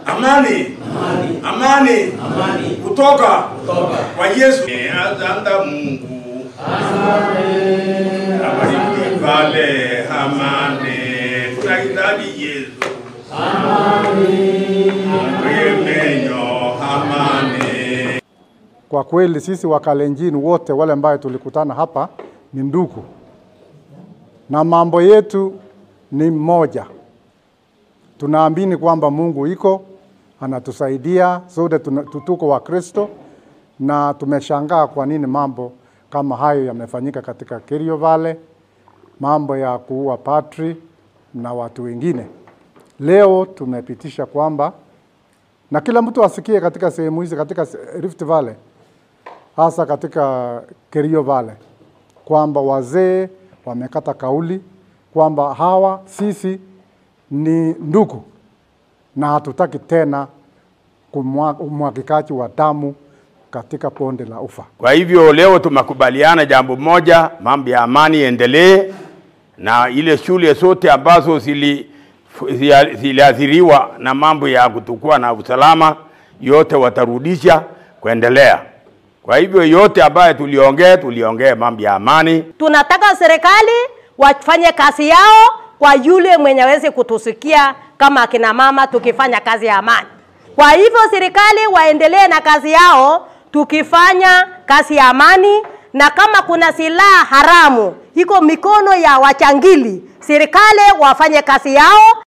Amani amani, amani, amani kutoka kwa Yesu. Asante Mungu. Amani pale, amani tunahitaji Yesu. Amani. Amani. Kwa kweli sisi Wakalenjin wote wale ambao tulikutana hapa ni ndugu, na mambo yetu ni moja. Tunaamini kwamba Mungu iko anatusaidia sote, tuko wa Kristo, na tumeshangaa kwa nini mambo kama hayo yamefanyika katika Kerio Valley, mambo ya kuua patri na watu wengine. Leo tumepitisha kwamba na kila mtu asikie katika sehemu hizi katika Rift Valley, hasa katika Kerio Valley, kwamba wazee wamekata kauli kwamba hawa sisi ni ndugu na hatutaki tena kumwagikaji wa damu katika bonde la Ufa. Kwa hivyo leo tumekubaliana jambo moja, mambo ya amani endelee, na ile shule zote ambazo ziliathiriwa na mambo ya kutokuwa na usalama yote watarudisha kuendelea. Kwa hivyo yote ambayo tuliongea mambo ya amani. Tunataka serikali wafanye kazi yao kwa yule mwenye aweze kutusikia kama akina mama tukifanya kazi ya amani. Kwa hivyo serikali waendelee na kazi yao tukifanya kazi ya amani, na kama kuna silaha haramu iko mikono ya wachangili, serikali wafanye kazi yao.